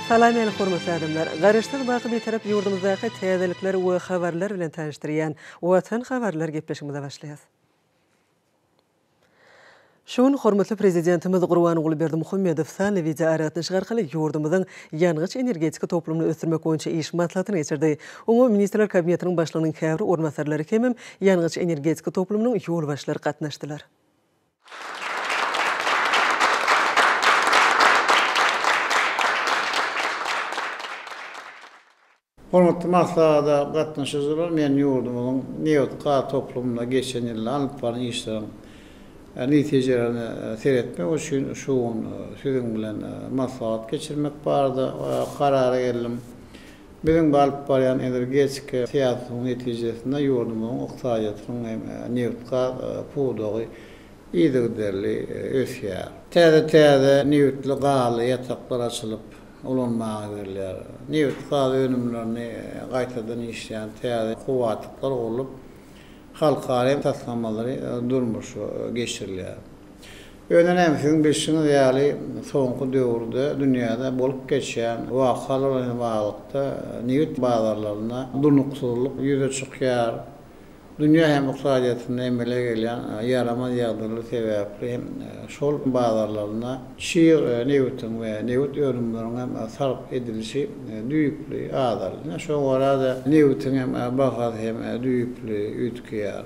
Salam ähli hormatly adamlar! Garaşsyz baky Bitarap ýurdumyzdaky täzelikler we habarlar bilen tanyşdyrýan Watan habarlar gepleşigimize başlaýas. Şu gün hormatly Prezidentimiz Gurbanguly Berdimuhamedow sanly wideoaragatnaşyk arkaly ýurdumyzyň ýangyç-energetika toplumyny ösdürmek boýunça iş maslahatyny geçirdi. Oňa Ministrler Kabinetiniň Başlygynyň käbir orunbasarlary hemem ýangyç-energetika toplumynyň ýolbaşçylary gatnaşdylar. Hormatly maslahata gatnaşyjylar, men ýurdumyzyň nebit-gaz toplumynda geçen ýylda alnyp baran işleriň netijelerine seretmek üçin şu gün siziň bilen maslahat geçirmek barada karara geldim. Biziň bu alyp barýan energetika syýasatynyň netijesinde ýurdumyzyň ykdysadyýetiniň hem nebit-gaz pudagy yzygiderli ösýär. Täze-täze nebitli gazly ýataklar açylyp, ulanmaga berilýär. Nebit-gaz önümlerini gaýtadan işleýän täze kuwwatlyklar gurlup, halkara taslamalary durmuşa geçirilýär. Ýöne näme, siziň bilşiňiz ýaly, soňky döwürde dünýäde bolup geçýän wakalar bilen baglylykda nebit bazarlarynda durnuksyzlyk ýüze çykýar. Dünýä hem ykdysadyýetinde emele gelýän ýaramaz ýagdaýlar sebäpli hem şol bazarlarynda çig nebitiň we nebit önümleriniň hem sarp edilişi düýpli azaldy. Ine, şoňa görä-de nebitiň hem bahasy hem düýpli üýtgeýär.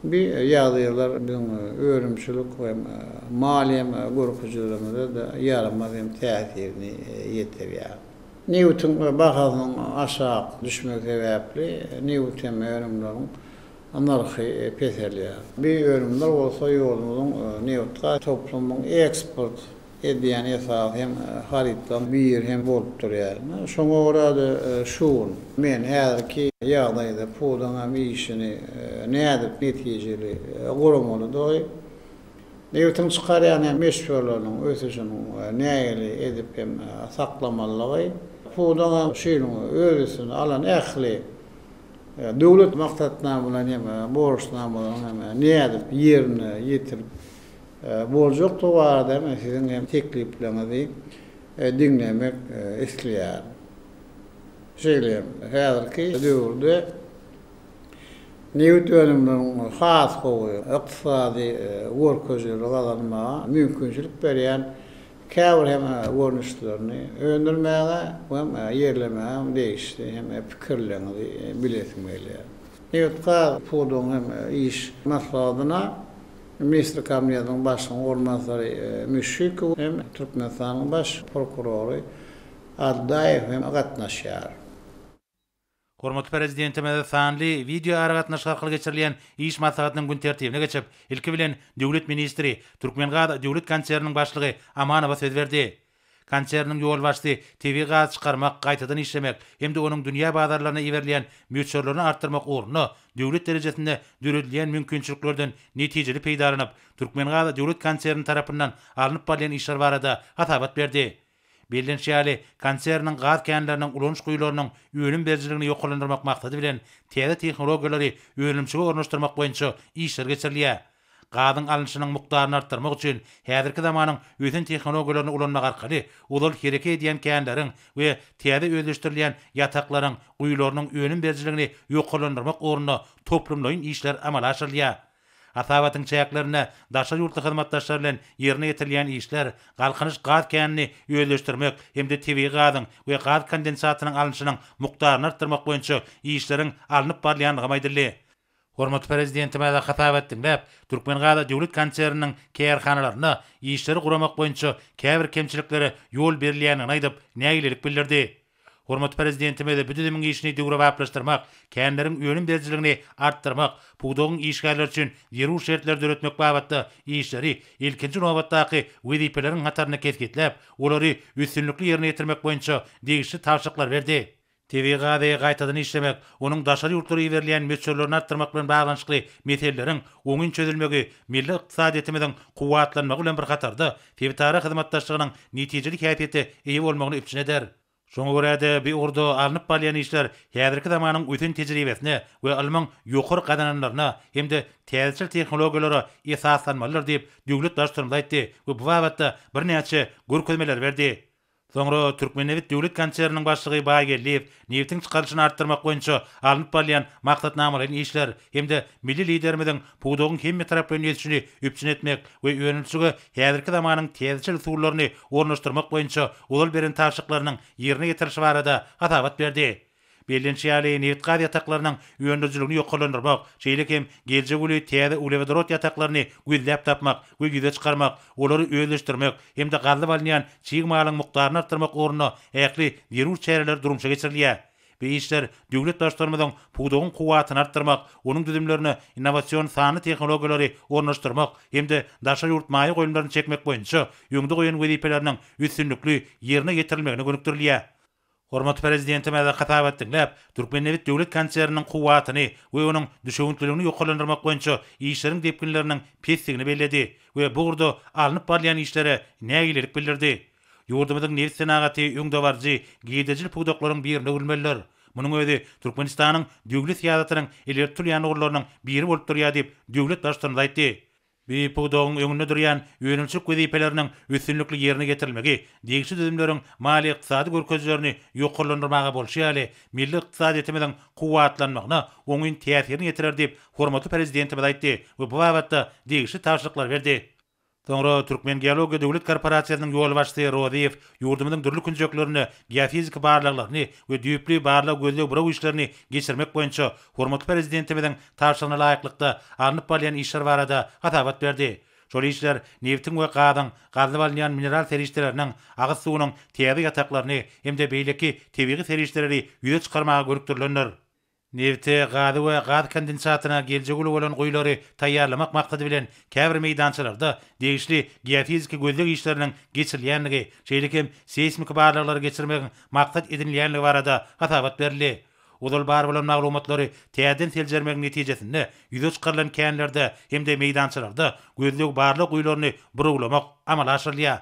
Bu ýagdaýlar biziň önümçilik hem maliýe görkezijilerimize-de ýaramaz hem täsirini ýetirýär. Nebitiň bahasynyň aşak düşmegi sebäpli nebit hem önümleriň nyrhy peselýär. Bu önümler bolsa ýurdumyzyň nebit-gaz toplumynyň eksport edýän esasy hem harytlaryň biri hem bolup durýar. Şoňa görä-de şu gün men häzirki ýagdaýda pudagyň hem işini nädip netijeli guramalydygy, Nebitiň çykarýan hem möçberleriniň ösüşiniň nähili edip hem saklamalydygy, pudagyň şu ýylyň öz üstüne alan ähli döwlet maksatnamalaryny hem borçnamalaryny hem nädip ýerine ýetirip boljakdygy barada hem siziň hem teklipleriňizi diňlemek isleýärin. Şeýle hem häzirki döwürde Nebit önümleriniň has gowy ykdysady görkezijileri gazanmaga mümkinçilik berýän käbir hem görnüşlerini öndürmäge we hem ýerlemäge degişli hem pikirleriňizi bilesim gelýär. Nebit-gaz pudagyň hem iş maslahatyna Ministrler Kabinetiniň Başlygynyň orunbasary Müşşikow hem Türkmenistanyň Baş prokurory Addaýew hem gatnaşýar. Hormatly Prezidentimiz sanly wideoaragatnaşyk arkaly geçirilýän iş maslahatynyň gün tertibine geçip, ilki bilen döwlet ministri, Türkmengaz döwlet konserniniň başlygy Amanowa söz berdi. Konserniň ýolbaşçysy tebigy gazy çykarmak, gaýtadan işlemek hem-de onuň dünýä bazarlaryna iberilýän möçberlerini artdyrmak ugrunda döwlet derejesinde döredilýän mümkinçiliklerden netijeli peýdalanyp, Türkmengaz döwlet konserni tarapyndan alnyp barylýan işler barada hasabat berdi. Bellenişi ýaly, konserniň gaz känleriniň ulanyş guýularynyň önüm berijiligini ýokarlandyrmak maksady bilen, täze tehnologiýalary önümçilige ornaşdyrmak boýunça işler geçirilýär. Gazyň alnyşynyň mukdaryny artdyrmak üçin häzirki zamanyň ösen tehnologiýalaryny ulanmak arkaly ozal hereket edýän känleriň we täze özleşdirilýän ýataklaryň guýularynyň önüm berijiligini ýokarlandyrmak ugrunda toplumlaýyn işler amala aşyrylýar. Hasabatyň çäklerinde daşary ýurtly hyzmatdaşlar bilen ýerine ýetirilýän işler, Galkynyş gaz känini özleşdirmek hem-de tebigy gazyň we gaz kondensatynyň alnyşynyň mukdaryny artdyrmak boýunça işleriň alnyp barylýandygy hem aýdyldy. Hormatly Prezidentimiz hasabat diňläp, Türkmengaz döwlet konserniniň kärhanalarynda işleri guramak boýunça käbir kemçiliklere ýol berilýändigini aýdyp, nägilelik bildirdi. Hormatly Prezidentimiz bu düzümiň işini döwrebaplaşdyrmak, känleriň önüm berijiligini artdyrmak, pudagyň işgärleri üçin zerur şertleri döretmek babatda işleri ilkinji nobatdaky wezipeleriň hatarynda kesgitläp, olary üstünlikli ýerine ýetirmek boýunça degişli tabşyryklary berdi. Tebigy gazy gaýtadan işlemek, onuň daşary ýurtlara iberilýän möçberlerini artdyrmak bilen baglanyşykly meseleleriň oňyn çözülmegi milli ykdysadyýetimiziň kuwwatlanmagy bilen bir hatarda, sebitara hyzmatdaşlygynyň netijeli häsiýete eýe bolmagyny üpjün eder. Şoňa görä-de, bu ugurda alnyp barylýan işler häzirki zamanyň ösen tejribesine we ylmyň ýokary gazananlaryna hem-de täzeçil tehnologiýalara esaslanmalydyr diýip, döwlet Baştutanymyz aýtdy we bu babatda birnäçe görkezmeleri berdi. Soňra Türkmennebit döwlet konserniniň başlygy Baýgeldiýew nebitiň çykarylyşyny artdyrmak boýunça alnyp barylýan maksatnamalaýyn işler hem-de milli Liderimiziň pudagyň hemmetaraplaýyn ösüşini üpjün etmek we önümçilige häzirki zamanyň täzeçil usullaryny ornaşdyrmak boýunça ozal beren tabşyryklarynyň ýerine ýetirilişi barada hasabat berdi. Bellenişi ýaly, nebitgaz ýataklarynyň öndürijiligini ýokarlandyrmak, şeýle hem geljegi uly täze uglewodorod ýataklaryny gözläp tapmak we ýüze çykarmak, olary özleşdirmek hem-de gazylyp alynýan çig malyň mukdaryny artdyrmak ugrunda ähli zerur çäreler durmuşa geçirilýär. Bu işler döwlet Baştutanymyzyň pudagyň kuwwatyny artdyrmak, onuň düzümlerine innowasion sanly tehnologiýalary ornaşdyrmak hem-de daşary ýurt maýa goýumlaryny çekmek boýunça öňde goýan wezipeleriniň üstünlikli ýerine ýetirilmegine gönükdirilýär. Hormatly Prezidentimiz hasabat diňläp, Türkmennebit döwlet konserniniň kuwwatyny we onuň düşewüntliligini ýokarlandyrmak boýunça işleriň depginleriniň pesdigini belledi we bu ugurda alnyp barylýan işlere nägilelik bildirdi. Ýurdumyzyň nebit senagaty öňdebaryjy, girdejili pudaklaryň birine öwrülmelidir. Munuň özi Türkmenistanyň döwlet syýasatynyň ileri tutulýan ugurlarynyň biri bolup durýar diýip, döwlet Baştutanymyz aýtdy. Bu pudagyň öňünde durýan önümçilik wezipeleriniň üstünlikli ýerine ýetirilmegi degişli düzümleriň maliýe-ykdysady görkezijilerini ýokarlandyrmaga bolşy ýaly, milli ykdysadyýetimiziň kuwwatlanmagyna oňyn täsirini ýetirer diýip, hormatly Prezidentimiz aýtdy we bu babatda degişli tabşyryklary berdi. Soňra Türkmengeologiýa döwlet korporasiýasynyň ýolbaşçysy Rozyýew ýurdumyzyň dürli künjeklerinde geofiziki barlaglaryny we düýpli barlag-gözleg-buraw işlerini geçirmek boýunça hormatly Prezidentimiziň tabşyrygyna laýyklykda alnyp barylýan işler barada hasabat berdi. Şol işler nebitiň we gazyň, gazylyp alynýan mineral serişdeleriniň, agyz suwunyň täze ýataklaryny hem-de beýleki tebigy serişdeleri ýüze çykarmaga gönükdirilendir. Nebite, gazy we gaz kondensatyna geljegi uly bolan guýulary taýýarlamak maksady bilen käbir meýdançalarda degişli geofiziki gözleg işleriniň geçirilýändigi, şeýle hem seýsmiki barlaglary geçirmegiň maksat edinilýändigi barada hasabat berildi. Ozal bar bolan maglumatlary täzeden seljermegiň netijesinde ýüze çykarylan känlerde hem-de meýdançalarda gözleg-barlag guýularyny burawlamak amala aşyrylýar.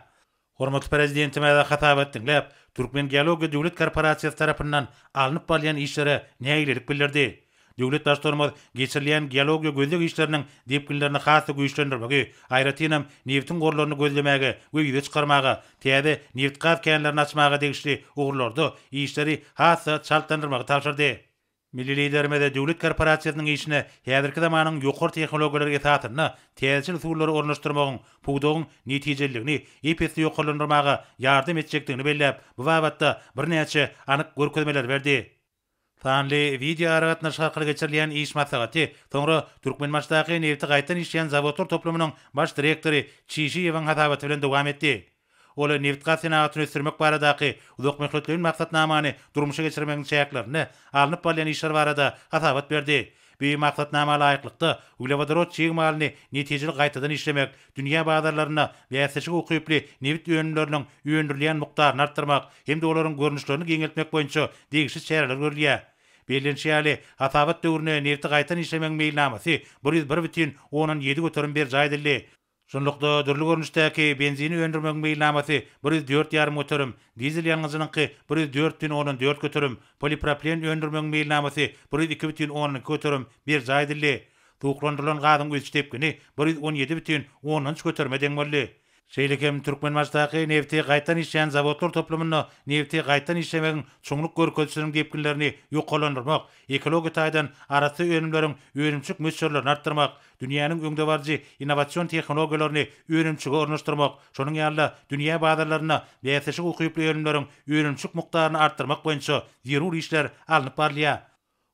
Hormatly Prezidentimiz hasabat diňläp, Türkmengeologiýa döwlet korporasiýasy tarapyndan alnyp barylýan işlere nägilelik bildirdi. Döwlet Baştutanymyz geçirilýän geologiýa-gözleg işleriniň depginlerini has-da güýçlendirmegi, aýratynam, nebitiň gorlaryny gözlemäge we ýüze çykarmaga, täze nebitgaz känlerini açmaga degişli ugurlarda işleri has-da çaltlandyrmagy tabşyrdy. Milli Liderimiz döwlet korporasiýasynyň işine häzirki zamanyň ýokary tehnologiýalary esasynda täzeçil usullary ornaşdyrmagyň pudagyň netijeliligini ep-esli ýokarlandyrmaga ýardam etjekdigini belläp, bu babatda birnäçe anyk görkezmeleri berdi. Sanly wideoaragatnaşyk arkaly geçirilýän iş maslahaty soňra Türkmenbaşydaky nebiti gaýtadan işleýän zawodlar toplumynyň baş direktory Çişiýewiň hasabaty bilen dowam etdi. Ol nebitgaz senagatyny ösdürmek baradaky uzakmöhletleýin maksatnamany durmuşa geçirmegiň çäklerinde alnyp barylýan işler barada hasabat berdi. Bu maksatnama laýyklykda, uglewodorod çig malyny netijeli gaýtadan işlemek, dünýä bazarlarynda bäsleşige ukyply nebit önümleriniň öndürilýän mukdaryny artdyrmak hem-de olaryň görnüşlerini giňeltmek boýunça degişli çäreler görülýär. Bellenişi ýaly, hasabat döwründe nebiti gaýtadan işlemegiň meýilnamasy 101,7% berjaý edildi. Şunlukda, dürli görnüşdäki benzini öndürmegiň meýilnamasy 104 ýarym göterim, dizel ýangyjynyňky 104,4 göterim, polipropilen öndürmegiň meýilnamasy 102,2 göterim berjaý edildi. Suwuklandyrylan gazyň ösüş depgini 117,3 göterime deň boldy. Şeýle hem Türkmenbaşydaky nebiti gaýtadan işleýän zawodlar toplumynda nebiti gaýtadan işlemegiň çuňluk görkezijisiniň depginlerini ýokarlandyrmak, ekologiýa taýdan arassa önümleriň önümçilik möçberlerini artdyrmak, dünýäniň öňdebaryjy innowasion tehnologiýalaryny önümçilige ornaşdyrmak, şonuň ýaly-da dünýä bazarlarynda bäsleşige ukyply önümleriň önümçilik mukdaryny artdyrmak boýunça zerur işler alnyp barylýar.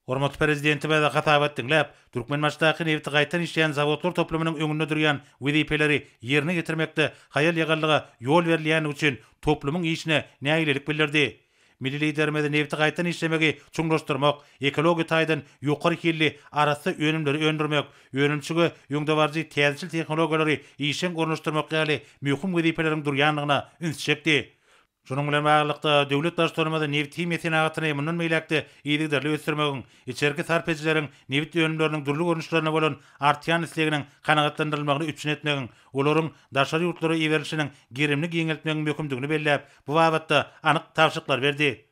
Hormatly Prezidentimiz hasabat diňläp, Türkmenbaşydaky nebiti gaýtadan işleýän zawodlar toplumynyň öňünde durýan wezipeleri ýerine ýetirmekde haýal-ýagallyga ýol berilýändigi üçin toplumyň işine nägilelik bildirdi. Milli Liderimiz nebiti gaýtadan işlemegi çuňlaşdyrmak, ekologiýa taýdan ýokary hilli arassa önümleri öndürmek, önümçige öňdebaryjy täzeçil tehnologiýalary işjeň ornaşdyrmak ýaly möhüm wezipeleriň durýandygyna ünsi çekdi. Şunuň bilen baglylykda, döwlet Baştutanymyz nebit-himiýa senagatyny mundan beýläk-de yzygiderli ösdürmegiň, içerki sarp edijileriň nebit önümleriniň dürli görnüşlerine bolan artýan isleginiň kanagatlandyrylmagyny üpjün etmegiň, olaryň daşary ýurtlara iberilişiniň gerimini giňeltmegiň möhümdigini belläp, bu babatda anyk tabşyryklary berdi.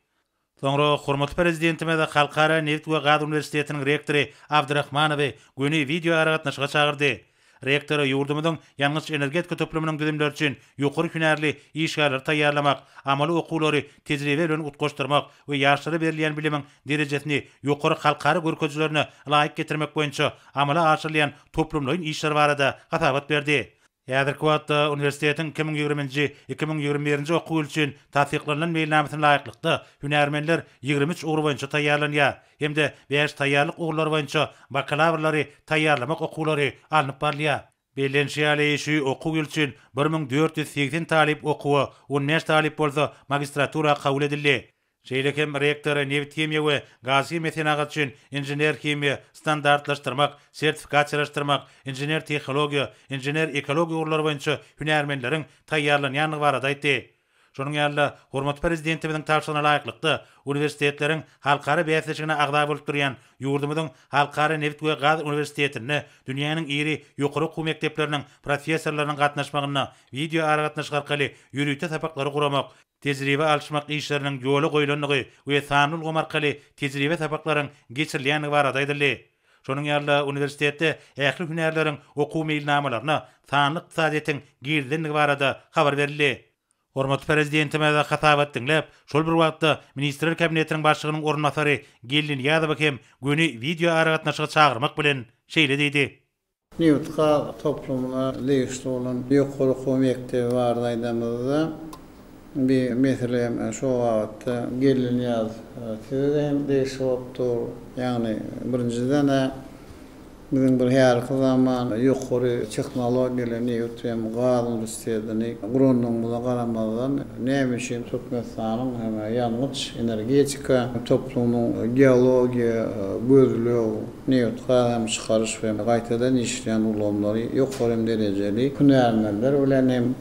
Soňra hormatly Prezidentimiz Halkara nebit we gaz uniwersitetiniň rektory Abdyrahmanowy göni wideoaragatnaşyga çagyrdy. Rektor ýurdumyzyň ýangyç-energetika toplumynyň düzümleri üçin ýokary hünärli işgärleri taýýarlamak, amaly okuwlary tejribe bilen utgaşdyrmak we ýaşlara berilýän bilimiň derejesini ýokary halkara görkezijilerine laýyk getirmek boýunça amala aşyrylýan toplumlaýyn işler barada hasabat berdi. Häzirki wagtda uniwersitetiň 2020-nji, 2021-nji okuw ýyly üçin tassyklanylan meýilnamasyna laýyklykda, hünärmenler 23 ugur boýunça taýýarlanýar hem-de bäş taýýarlyk ugurlary boýunça bakalawrlary taýýarlamak okuwlary alnyp barylýar. Bellenişi ýaly, şu okuw ýyly üçin 1480 talyp okuwa, 15 talyp bolsa magistratura kabul edildi. Şeýle hem rektor nebithimiýa we gazhimiýa senagaty üçin inžener-himiýa, standartlaşdyrmak, sertifikasiýalaşdyrmak, inžener-tehnologiýa, inžener-ekologiýa ugurlary boýunça hünärmenleriň taýýarlanýandygy barada aýtdy. Şonuň ýaly-da, hormatly Prezidentimiziň tabşyrygyna laýyklykda, uniwersitetleriň halkara bäsleşigine agza bolup durýan ýurdumyzyň Halkara nebit we gaz uniwersitetinde dünýäniň iri ýokary okuw mekdepleriniň professorlarynyň gatnaşmagynda wideoaragatnaşyk arkaly ýörite sapaklary guramak, tejribe alyşmak işleriniň ýola goýlandygy we sanly ulgam arkaly tejribe sapaklaryň geçirilýändigi barada aýdyldy. Şonuň ýaly-da, uniwersitetde ähli hünärleriň okuw meýilnamalaryna sanly ykdysadyýetiň girizilendigi barada habar berildi. Hormatly Prezidentimiz hasabat diňläp, şol bir wagtda Ministrler Kabinetiniň Başlygynyň orunbasary Geldi Nyýazowy hem göni wideoaragatnaşyga çagyrmak bilen şeýle diýdi. Nebitgaz toplumyna degişli bolan ýokary okuw mekdebi barada aýdamyzda, bir mesele hem şu babatda Geldi Nyýazow size-de hem degişli bolup dur. Ýagny, birinjiden-ä, biziň bir häzirki zaman ýokary tehnologiýaly nebit hem gaz uniwersitetini guranlygymyza garamazdan, näme üçin Türkmenistanyň hem ýangyç energetika toplumynyň geologiýa, gözleg, Nebit-gaz hem çykaryş we gaýtadan işleýän ulgamlary ýokary hem derejeli hünärmenler bilen hem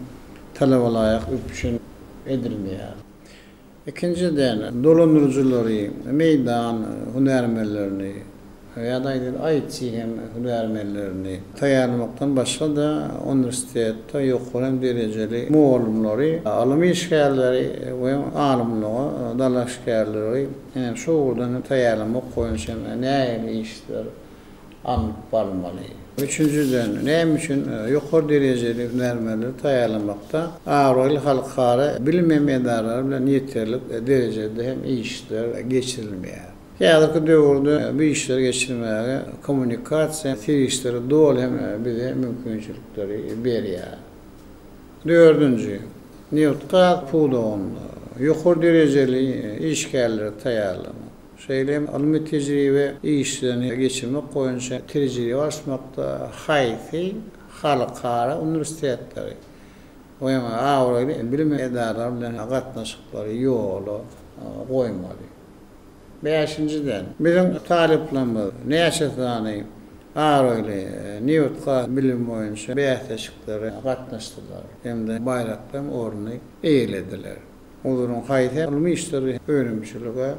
talabalaýyk üpjün edilmeýär. Ikinjiden, dolandyryjylary, meýdan hünärmenlerini ýa-da aýdaly IT hem hünärmenlerini taýýarlamakdan başga-da uniwersitetde ýokary hem derejeli mugallymlary, ylym işgärleri we alymlyga dalaşgärleri Ine, şu ugurdan taýýarlamak boýunça nähili işler alnyp barylmaly? Üçünjiden, näme üçin ýokary derejeli hünärmenleri taýýarlamakda abraýly halkara bilim hem edaralary bilen ýeterlik derejede hem işler geçirilmeýär? Häzirki döwürde bu işleri geçirmäge kommunikasiýa serişdeleri doly hem bize mümkinçilikleri berýär. Dördünji, nebit-gaz pudagynda ýokary derejeli işgärleri taýýarlamak, şeýle hem ylmy-tejribe işlerini geçirmek boýunça tejribe alyşmakda haýsy halkara uniwersitetleri we abraýly bilim edaralary bilen gatnaşyklary ýola goýmaly? Bäşinjiden, biziň talyplarymyz näçe sany abraýly nebit-gaz bilimi boýunça bäsleşiklere gatnaşdylar hem-de baýrakly orny eýelediler. Olaryň haýsy ylmy işleri önümçilige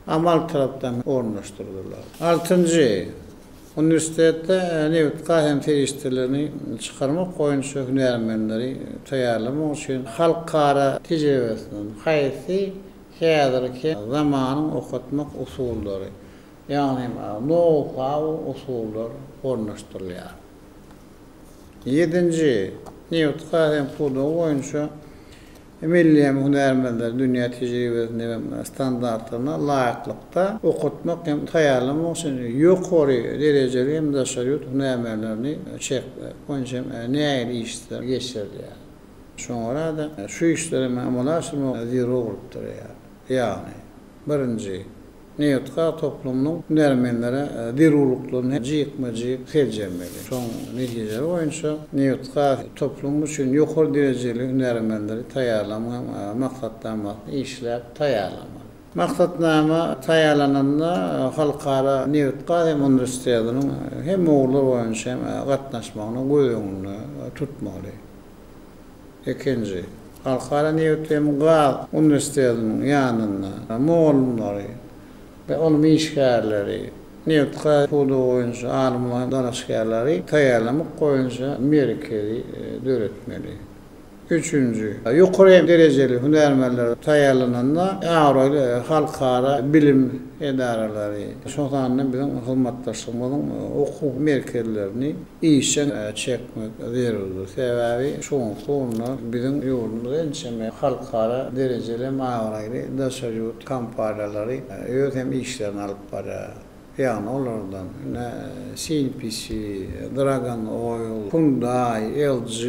amal tarapdan ornaşdyrdylar. Altynjy, uniwersitetde nebit-gaz hem serişdelerini çykarmak boýunça hünärmenleri taýýarlamak üçin halkara tejribesinden haýsy Häzirki zamanyň okatmak usullary, ýagny nou-hau usullar ornaşdyrylýar. Ýedinji, nebit-gaz hem pudagy boýunça milli hem hünärmenleri dünýä tejribesine hem standartlaryna laýyklykda okatmak hem taýýarlamak üçin ýokary derejeli hem daşary ýurt hünärmenlerini çekmek boýunça hem nähili işler geçirilýär? Şoňa görä-de, şu işleri hem amala aşyrmak zerur bolup durýar. Ýagny, birinji, nebit-gaz toplumynyň hünärmenlere zerurlyklaryny jikme-jik seljermeli. Şoň netijeleri boýunça nebit-gaz toplumy üçin ýokary derejeli hünärmenleri taýýarlamagyň maksatnamasyny işläp taýýarlamaly. Maksatnama taýýarlananda Halkara nebit-gaz hem uniwersitetiniň hemme ugurlar boýunça hem gatnaşmagyny göz öňünde tutmaly. Ikinji, Halkara nebit hem gaz uniwersitetiniň ýanynda mugallymlary we ylmy işgärleri, nebit-gaz pudagy boýunça alymlar, dalaşgärleri taýýarlamak boýunça merkezi döretmeli. Üçünji, ýokary derejeli hünärmenler taýýarlananda abraýly halkara bilim edaralary, şol sanda biziň hyzmatdaşlygymyzyň okuw merkezlerini işjeň çekmek zerurdyr. Sebäbi şu günki günde biziň ýurdumyz ençeme halkara derejeli hem abraýly daşary ýurt kompaniýalary öz hem işlerini alyp barýar. Ýagny olardan ine CNPC, Dragon Oil, Hyundai, LG,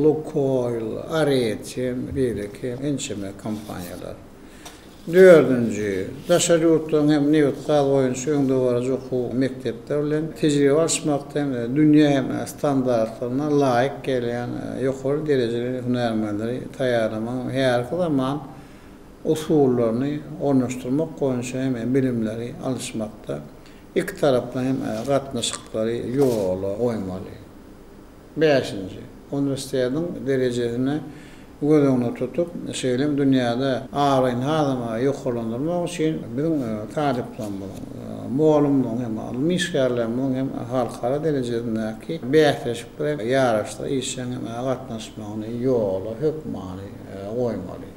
Lukoil, Areti hem beýleki ençeme kompaniýalar. Dördünji, daşary ýurtlaryň hem nebit-gaz boýunça öňdebaryjy okuw mekdepleri bilen tejribe alyşmakda hem dünýä hem standartlaryna laýyk gelýän ýokary derejeli hünärmenleri taýýarlamagyň häzirki zaman usullaryny ornaşdyrmak boýunça hem bilimleri alyşmakda ikitaraplaýyn hem gatnaşyklary ýola goýmaly. Bäşinji, uniwersitetiň derejesini göz öňünde tutup, şeýle hem dünýäde abraýyny hasam ýokarlandyrmak üçin biziň talyplarymyzyň, mugallymlaryň hem ylmy işgärlerimiziň hem halkara derejesindäki bäsleşiklere hem ýaryşlara işjeň hem gatnaşmagyny ýola hökmany goýmaly.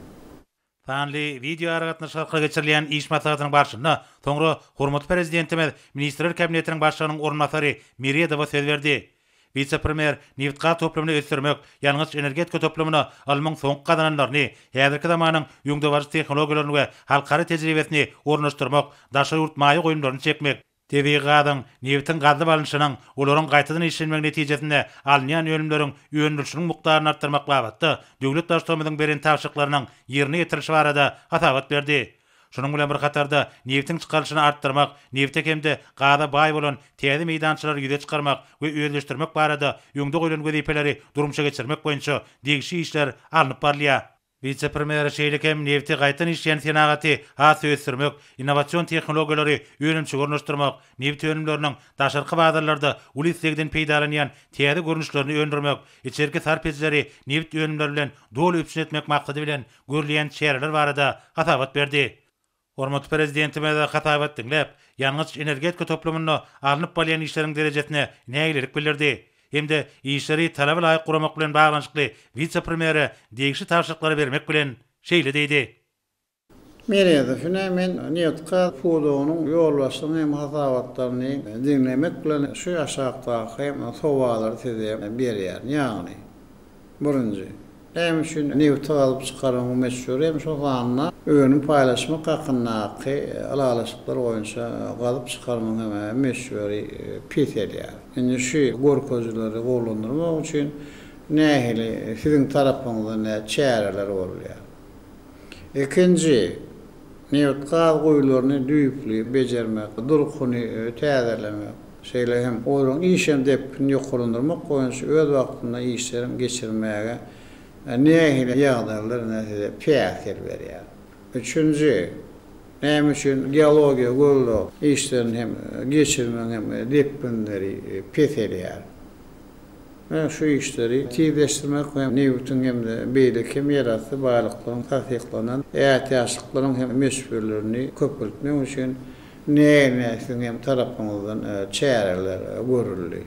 Sanly wideoaragatnaşyk arkaly geçirilýän iş maslahatynyň barşynda soňra hormatly Prezidentimiz Ministrler Kabinetiniň Başlygynyň orunbasary Meredowa söz berdi. Wise-premýer nebitgaz toplumyny ösdürmek, ýangyç-energetika toplumyna ylmyň soňky gazananlaryny, häzirki zamanyň öňdebaryjy tehnologiýalaryny we halkara tejribesini ornaşdyrmak, daşary ýurt maýa goýumlaryny çekmek, Tebigy gazyň, nebitiň gazylyp alnyşynyň, olaryň gaýtadan işlenmegi netijesinde alynýan önümleriň öndürilişiniň mukdaryny artdyrmak babatda döwlet Baştutanymyzyň beren tabşyryklarynyň ýerine ýetirilişi barada hasabat berdi. Şunuň bilen bir hatarda, nebitiň çykarylyşyny artdyrmak, nebite hem-de gaza baý bolan täze meýdançalary ýüze çykarmak we özleşdirmek barada öňde goýlan wezipeleri durmuşa geçirmek boýunça degişli işler alnyp barylýar. Wise-premýer şeýle hem nebiti gaýtadan işleýän senagaty has ösdürmek, innowasion tehnologiýalary önümçilige ornaşdyrmak, nebit önümleriniň daşarky bazarlarda uly islegden peýdalanýan täze görnüşlerini öndürmek, içerki sarp edijileri nebit önümleri bilen doly üpjün etmek maksady bilen görülýän çäreler barada hasabat berdi. Hormatly Prezidentimiz hasabat diňläp, ýangyç-energetika toplumynda alnyp barylýan işleriň derejesine nägilelik bildirdi hem-de işleri talaba laýyk guramak bilen baglanyşykly wise-premýere degişli tabşyryklary bermek bilen, şeýle diýdi. Meredow, Ine, men nebitgaz pudagynyň ýolbaşçysynyň hem hasabatlaryny diňlemek bilen şu aşakdaky hem sowallary size berýärin, ýagny, Birinji. Näme üçin nebiti gazyp çykarmagyň möçberi hem şol sanda önüm paýlaşmak hakyndaky ylalaşyklar boýunça gazyp çykarmagyň hem möçberi peselýär? Indi şu görkezijileri gowulandyrmak üçin nähili siziň tarapyňyzdan nä çäreler görülýär? Ikinji. Nebit-gaz guýularyny düýpli bejermek, durkuny täzelemek, şeýle hem olaryň iş hem depginini ýokarlandyrmak boýunça öz wagtynda işleriň geçirmäge nähili ýagdaýlar size päsgel berýär? Üçünji, näme üçin geologiýa gözleg işlerini hem geçirmegiň hem depginleri peselýär? Ine, şu işleri tizleşdirmek we nebitiň hem-de beýleki hem ýerasty baýlyklaryň tassyklanan ätiýaçlyklaryň hem möçberlerini köpeltmek üçin näme siziň hem tarapyňyzdan çäreler görüldi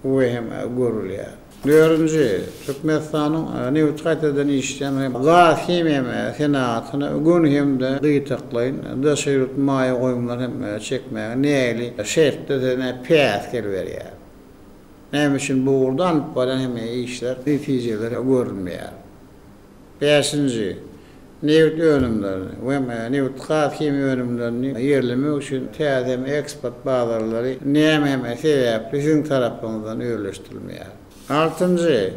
we hem görülýär? Dördünji, Türkmenistanyň nebit gaýtadan işleýän hem gaz-himiýa senagatyna göni hem-de gytaklaýyn daşary ýurt maýa goýumlary hem çekmäge nähili şertler päsgel berýär? Näme üçin bu ugurda alnyp barýan hemme işler netijeleri görünmeýär? Bäşinji, nebit önümlerini we nebit-gaz-himiýa önümlerini ýerlemek üçin täze hem eksport bazarlary näme hem sebäpli siziň tarapyňyzdan özleşdirilmeýär? Altynjy,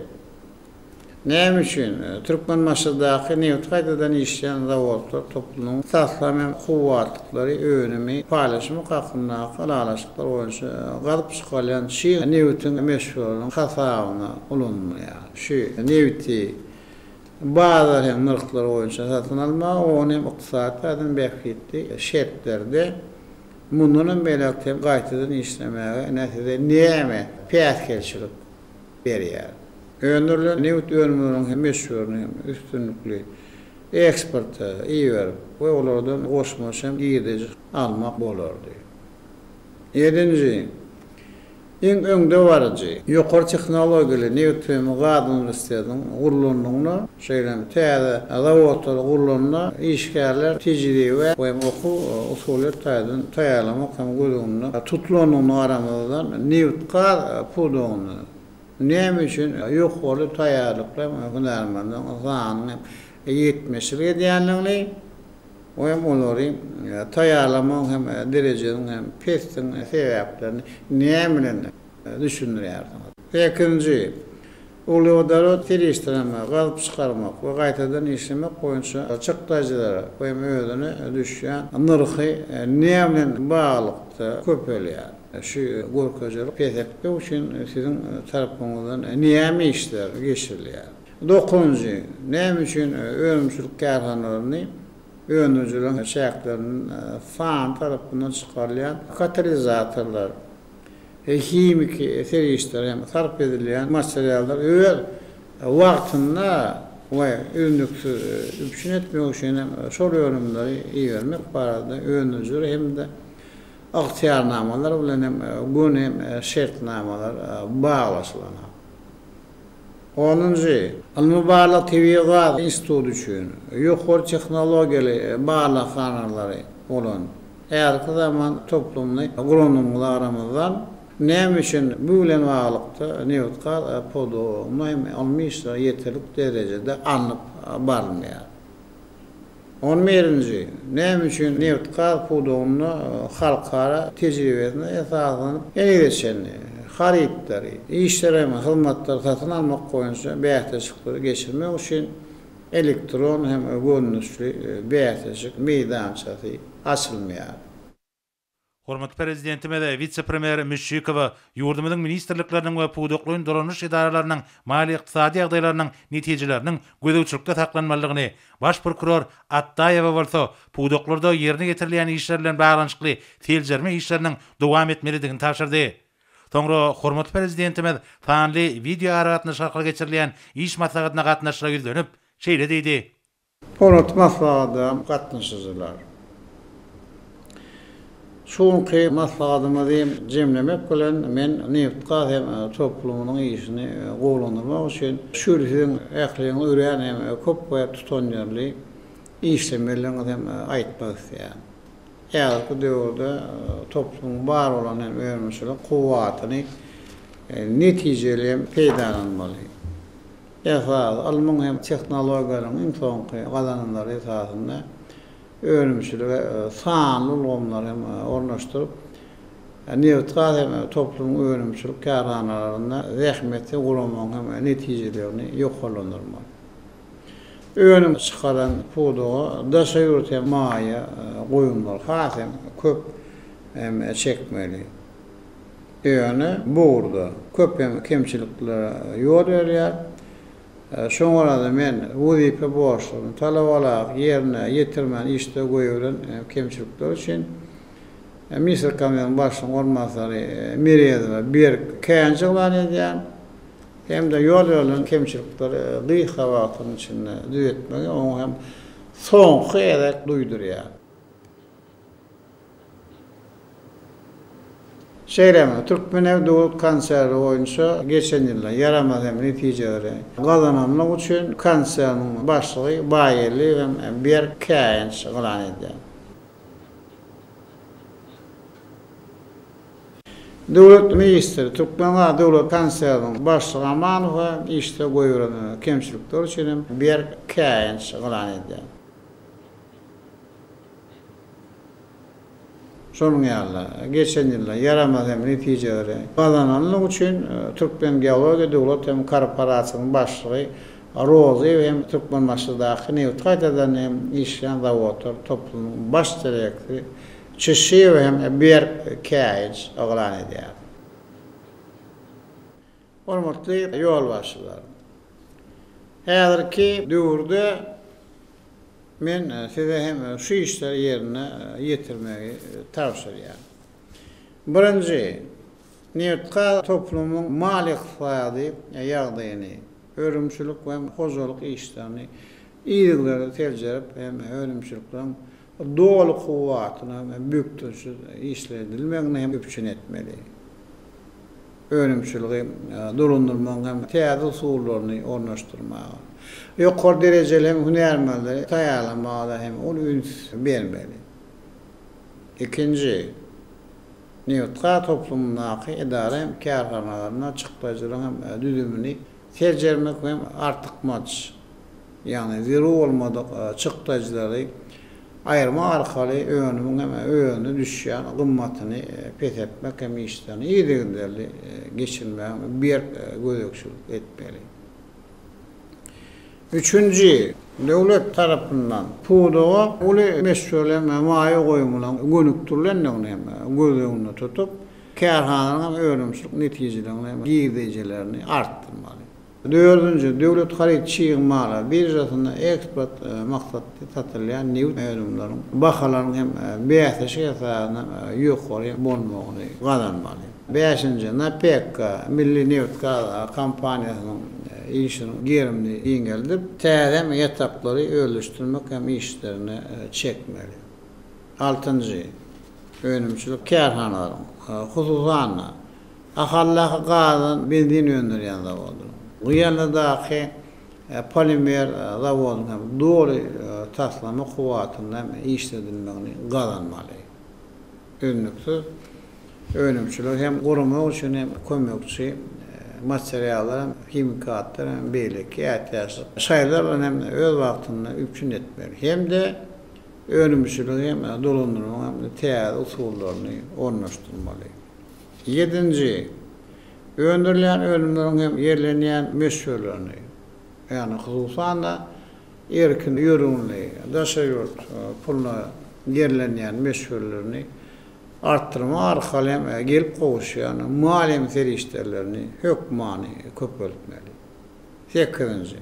Näme üçin Türkmenbaşydaky nebit gaýtadan işleýän zawodlar toplumynyň taslama hem kuwwatlyklary önümi paýlaşmak hakyndaky ylalaşyklar boýunça gazyp çykarylýan çig nebitiň möçberiniň hasabyna ulanylmaýar? Şu nebiti bazar hem nyrhlary boýunça satyn almaga, ony hem ykdysady taýdan bähbitli şertlerde mundan hem beýläk hem gaýtadan işlemäge ine size näme päsgelçilik berýär. Öndürilen nebit önümleriniň hem möçberini hem üstünlikli eksporta iberip we olardan goşmaça girdeji almak bolardy. Ýedinji. Iň öňdebaryjy, ýokary tehnologiýaly nebit we gaz uniwersitetiniň gurlandygyna, şeýle hem täze zawodlar gurlanda işgärler tejribe we okuw usulyýet taýdan taýýarlamak hem göz öňünde tutulandygyna garamazdan, nebit-gaz pudagynda näme üçin ýokary taýýarlykly hünärmenleriň sanynyň hem ýetmezçilik edýändigini we hem olary taýýarlamagyň hem derejesiniň hem pesdiginiň sebäplerini näme bilen düşündirýärsiňiz? Sekizinji, uglewodorod serişdelerini gazyp çykarmak we gaýtadan işlemek boýunça çykdajylara we hem özüne düşýän nyrhy näme bilen baglylykda köpelýär? Şu görkezijileri peseltmek üçin siziň tarapyňyzdan näme işler geçirilýär? Dokuzynjy, näme üçin önümçilik kärhanalaryny öndürijileriň çäklerinden sany tarapyndan çykarylýan katalizatorlar, himiki serişdeler hem sarp edilýän materiallar öz wagtynda we üznüksiz üpjün etmek üçin hem şol önümleri ibermek barada öndürijiler hem-de ygtyýarnamalar bilen hem göni hem şertnamalar baglaşylanok. Onunjy, Ylmy-barlag tebigy gaz instituty üçin ýokary tehnologiýaly barlaghanalary bolan häzirki zaman toplumyny gurandygyňyza garamazdan, näme üçin bu bilen baglylykda nebit-gaz pudagynda hem ylmy işler ýeterlik derejede alnyp barylmaýar? On birinji, näme üçin nebit-gaz pudagynda halkara tejribesine esaslanyp henize çenli harytlary, işleri hem hyzmatlary satyn almak boýunça bäsleşikleri geçirmek üçin elektron hem görnüşli bäsleşik meýdançasy açylmaýar? Hormatly Prezidentimiz wise-premýer Müşşikowa ýurdumyzyň ministrlikleriniň we pudaklaýyn dolanyş edaralarynyň maliýe-ykdysady ýagdaýlarynyň netijeleriniň gözegçilikde saklanmalydygyny, Baş prokuror Atdaýewe bolsa pudaklarda ýerine ýetirilýän işler bilen baglanyşykly seljerme işleriniň dowam etmelidigini tabşyrdy. Soňra hormatly Prezidentimiz sanly wideoaragatnaşyk arkaly geçirilýän iş maslahatyna gatnaşyjylara ýüzlenip, şeýle diýdi. Hormatly maslahata gatnaşyjylar! Şu günki maslahatymyzy jemlemek bilen, men nebitgaz hem toplumynyň işini gowulandyrmak üçin şu ýyl siziň ähliňiz örän hem köp we tutanýerli işlemelidigiňizi hem aýtmak isleýän. Häzirki döwürde toplumyň bar bolan hem önümçilik kuwwatyny netijeli hem peýdalanmaly. Esasy, ylmyň hem tehnologiýalaryň iň soňky gazananlary esasynda önümçilige sanly ulgamlary hem ornaşdyryp, nebitgaz hem toplumyň önümçilik kärhanalarynda zähmeti guramagyň hem netijeliligini ýokarlandyrmaly. Önüm çykaran pudaga daşary ýurt hem maýa goýumlary has hem köp hem çekmeli. Ýöne bu ugurda köp hem kemçiliklere ýol berýär. Şoňa görä-de men wezipe borçlaryny talabalaýyk ýerine ýetirmän işde goýberen kemçilikler üçin Ministrler Kabinetiniň Başlygynyň orunbasary Meredowa berk käýinç yglan edýän hem-de ýol berlen kemçilikleri gysga wagtyň içinde düzetmegi oňa hem soňky gezek duýdurýar. Şeýle hem, Türkmenebit döwlet konserni boýunça geçen ýylda ýaramaz hem netijeleri gazananlygy üçin konserniň başlygy Baýgeldiýew hem berk käýinç yglan edýär. Döwlet ministri, Türkmengaz döwlet konserniniň başlygy Amanow hem işde goýberen kemçilikler üçin hem berk käýinç yglan edýär. Şonuň ýaly-da, geçen ýylda ýaramaz hem netijeleri gazananlygy üçin Türkmengeologiýa döwlet hem korporasiýasynyň başlygy Rozyýew hem Türkmenbaşydaky nebit gaýtadan hem işleýän zawodlar toplumynyň baş direktory Çişiýew hem berk käýinç yglan edýär. Hormatly ýolbaşçylar! Häzirki döwürde Men size hem şu işleri ýerine ýetirmegi tabşyrýan. Birinji, nebitgaz toplumynyň maliýe-ykdysady ýagdaýyny, önümçilik we hojalyk işlerini yzygiderli seljerip hem önümçilikleriň doly kuwwatyna hem bökdençsiz işledilmegini hem üpjün etmeli. Önümçiligi dolandyrmagyň hem täze usullaryny ornaşdyrmaga, ýokary derejeli hem hünärmenleri taýýarlamaga hem uly üns bermeli. Ikinji, nebitgaz toplumyndaky edara hem kärhanalarynda çykdajylaryň hem düzümini seljermek hem artykmaç, ýagny zerur bolmadyk çykdajylary aýyrmak arkaly önümiň hem özüne düşýän gymmatyny peseltmek hem işlerini yzygiderli geçirmäge berk gözegçilik etmeli. Üçünji, döwlet tarapyndan pudaga uly möçberli hem maýa goýumlaryň gönükdirilendigini hem göz öňünde tutup, kärhanalaryň hem önümçilik netijeligini hem girdejilerini artdyrmaly. Dördünji, döwlet haryt çig mala biržasynda eksport maksatly satylýan nebit önümleriniň bahalarynyň hem bäsleşik esasynda ýokary bolmagyny gazanmaly. Bäşinji, NAPECA milli nebit-gaz kompaniýasynyň işiniň gerimini giňeldip, täze ýataklary özleşdirmek hem işlerine çekmeli. Altynjy, önümçilik kärhanalaryň, hususan-da, Ahaldaky gazdan benzin öndürýän zawodynyň, Gyýanlydaky polimer zawodynyň hem doly taslama kuwwatynda hem işledilmegini gazanmaly. Üznüksiz önümçiligi hem guramak üçin hem kömekçi materiallar hem himikatlar hem beýleki ätiýaçlyk şaýlar bilen hem öz wagtynda üpjün etmeli hem-de önümçiligi hem dolandyrmagyň hem täze usullaryny ornaşdyrmaly. Ýedinji, öndürilýän önümleriň hem ýerlenýän möçberlerini, ýagny hususan-da, erkin ýörgünli daşary ýurt puluna ýerlenýän möçberlerini artdyrmak arkaly hem gelip gowuşýan maliýe serişdelerini hökmany köpeltmeli. Sekizinji,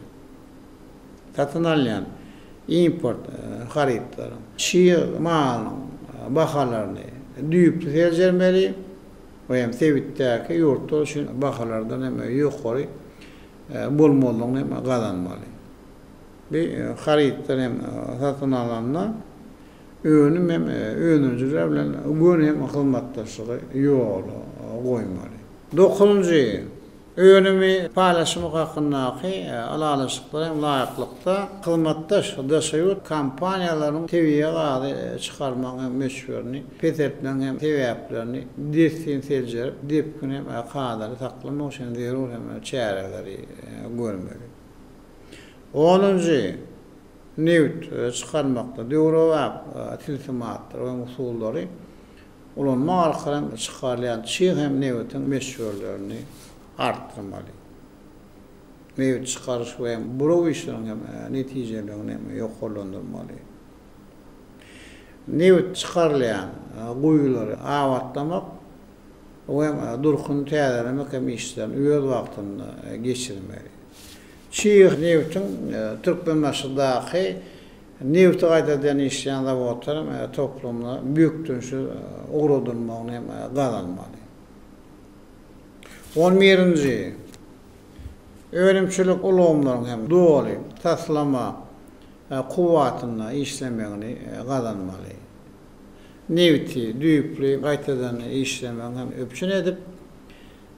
satyn alynýan import harytlaryň, çig malyň bahalaryny düýpli seljermeli we hem sebitdäki ýurtlar üçin bahalardan hem ýokary bolmazlygyny hem gazanmaly. Bu harytlar hem satyn alanda önüm hem öndürijiler bilen göni hem hyzmatdaşlygy ýola goýmaly. Dokuzynjy, Önümi paýlaşmak hakyndaky ylalaşyklara hem laýyklykda, hyzmatdaş daşary ýurt kompaniýalarynyň tebigy gazy çykarmagyň hem möçberini peseltmegiň hem sebäplerini dessin seljerip, depgini hem kadaly saklamak üçin zerur hem çäreleri görmeli. Onunjy, nebit çykarmakda döwrebap tilsimatlary we usullary ulanmak arkaly hem çykarylýan çig hem nebitiň möçberlerini artdyrmaly. Nebit çykaryş we buraw işleriniň hem netijeligini hem ýokarlandyrmaly. Nebit çykarylýan guýulary abatlamak we hem durkuny täzelemek hem işlerini öz wagtynda geçirmeli. Çig nebitiň Türkmenbaşydaky Nebti gaýtadan işleýän zawodlar hem toplumyna bökdençsiz ugradylmagyny hem gazanmaly. On birinji, önümçilik ulgamlaryň hem doly taslama kuwwatynda işlemegini gazanmaly. Nebti düýpli gaýtadan işlemegiň hem üpjün edip,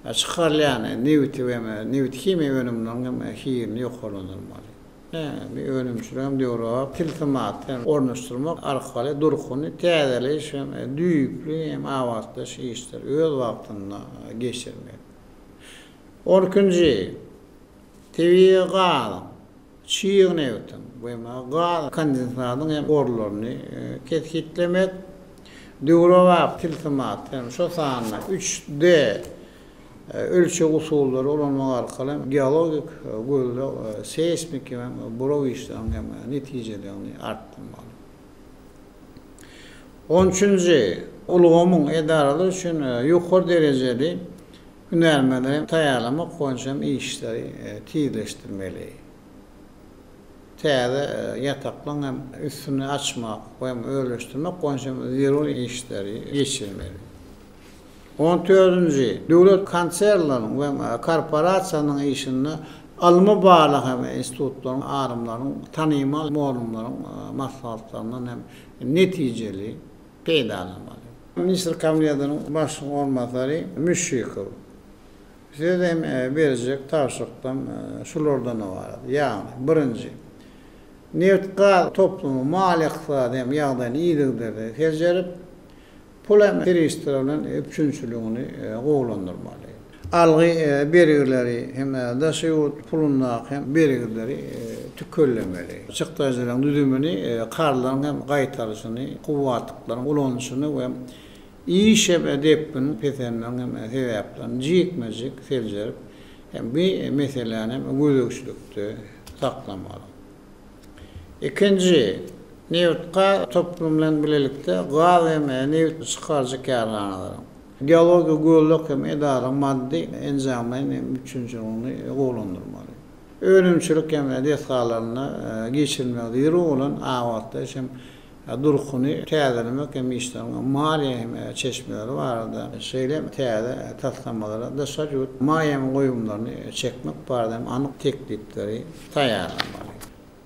çykarylýan nebiti we nebithimiýa önümleriniň hem hilini ýokarlandyrmaly. Bir önümçilik hem döwrebap tilsimat hem ornaşdyrmak arkaly durkuny täzeleýiş hem düýpli hem abatlaýyş işleri öz wagtynda geçirmek. On ikinji, tebigy gazyň, çig nebitiň we gaz kondensatyň hem gorlaryny kesgitlemek, döwrebap tilsimat hem şo sanda üç D Ölçeg usullary ulanmak arkaly hem geologik gözleg, seýsmiki hem buraw işleriniň hem netijeliligini artdyrmaly. On üçünji, ulgamyň edaralary üçin ýokary derejeli hünärmenleri taýýarlamak boýunça hem işleri tizleşdirmeli. Täze ýataklaryň hem üstüni açmak we hem özleşdirmek boýunça hem zerur işleri geçirmeli. On dördünji, döwlet konsernleriniň we korporasiýalarynyň işinde ylmy-barlag hem institutlaryň alymlaryň, tanymal mugallymlaryň maslahatlaryndan hem netijeli peýdalanmaly. Ministrler Kabinetiniň Başlygynyň orunbasary Müşşikow. Size hem berjek tabşyryklarym şulardan ybarat. Ýagny, birinji, nebit-gaz toplumy maliýe-ykdysady hem ýagdaýyny yzygiderli seljerip, pul hem serişdeler bilen üpjünçiligini gowulandyrmaly. Algy bergileri hem daşary ýurt pulundaky hem bergileri tükellemeli. Çykdajylaryň düzümini, karzlaryň hem gaýtarylyşyny, kuwwatlyklaryň ulanylyşyny we iş hem depginiň peselmeginiň hem sebäplerini jikme-jik seljerip, hem bu meseläni hem gözegçilikde saklamaly. Ikinji, nebit-gaz toplumy bilen bilelikde gaz hem nebit çykaryjy kärhanalaryň, geologiýa gözleg hem edaralaryň maddy enjamlaýyn hem üpjünçiligini gowulandyrmaly. Önümçilik hem desgalarynda geçirilmegi zerur bolan abatlaýyş hem durkuny täzelemek hem işleriň maliýe hem çeşmeleri barada, şeýle hem täze taslamalara daşary ýurt maýa goýumlaryny çekmek barada hem anyk teklipleri taýýarlamaly.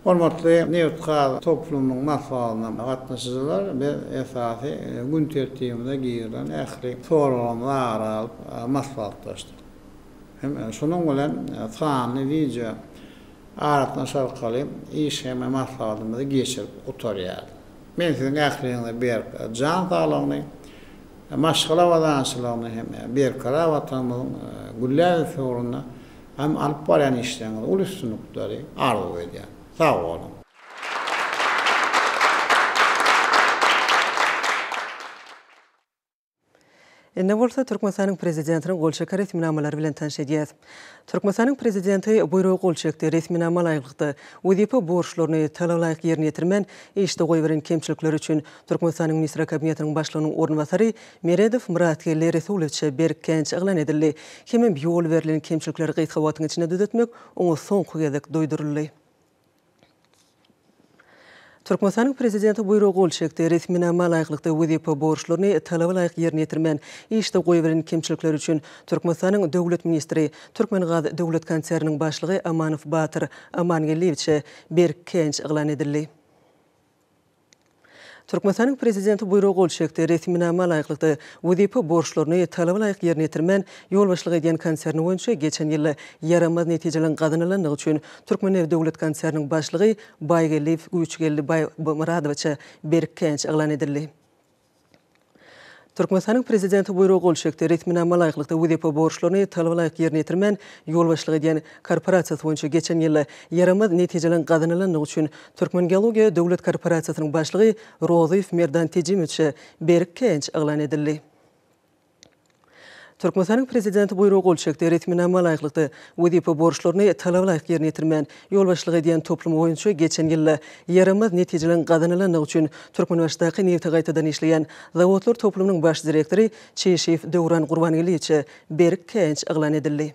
Hormatly nebit-gaz toplumynyň maslahatyna gatnaşyjylar, biz esasy gün tertibimize girilen ähli soraglarymyzy ara alyp maslahatlaşdyk. Hem şunuň bilen sanly wideo aragatnaşyk arkaly iş hem maslahatymyzy geçirip gutarýarys. Men siziň ähliňize berk jan saglygyny, maşgala abadançylygyny hem berkarar Watanymyzyň gülläp ösmegi ugrunda hem alyp barýan işleriňizde uly üstünlikleri arzuw edýän. Sag boluň! Indi bolsa Türkmenistanyň Prezidentiniň gol çeken resminamalary bilen tanyş edýäs. Türkmenistanyň Prezidenti buýruga gol çekdi. Resminama laýyklykda, wezipe borçlaryny talabalaýyk ýerine ýetirmän, işde goýberen kemçilikleri üçin Türkmenistanyň Ministrler Kabinetiniň Başlygynyň orunbasary Meredow Myratgeldi Resulowiçe berk käýinç yglan edildi. Hemem ýol berlen kemçilikleri gysga wagtyň içinde düzetmek oňa soňky gezek duýduryldy. Türkmenistanyň Prezidenti buýruga gol çekdi. Resminama laýyklykda wezipe borçlaryny talaba laýyk ýerine ýetirmän, işde goýberen kemçilikleri üçin Türkmenistanyň döwlet ministri, Türkmengaz döwlet konserniniň başlygy Amanow Batyr Amangeldiýewiçe berk käýinç yglan edildi. Türkmenistanyň Prezidenti buýruga gol çekdi. Resminama laýyklykda, wezipe borçlaryny talaba laýyk ýerine ýetirmän, ýolbaşçylyk edýän konserni boýunça geçen ýylda ýaramaz netijeleriň gazanylandygy üçin Türkmennebit döwlet konserniniň başlygy Baýgeldiýew Güýçgeldi Baýmyradowiçe berk käýinç yglan edildi. Türkmenistanyň Prezidenti buýruga gol çekdi. Resminama laýyklykda, wezipe borçlaryny talaba laýyk ýerine ýetirmän, ýolbaşçylyk edýän korporasiýasy boýunça geçen ýylda ýaramaz netijeleriň gazanylandygy üçin Türkmengeologiýa döwlet korporasiýasynyň başlygy Rozyýew Merdan Tejimowiçe berk käýinç yglan edildi. Türkmenistanyň Prezidenti buýruga gol çekdi. Resminama laýyklykda, wezipe borçlaryny talaba laýyk ýerine ýetirmän, ýolbaşçylyk edýän toplumy boýunça geçen ýylda ýaramaz netijeleriň gazanylandygy üçin Türkmenbaşydaky nebti gaýtadan işleýän zawodlar toplumynyň baş direktory Çişiýew Döwran Gurbangeldiýewiçe berk käýinç yglan edildi.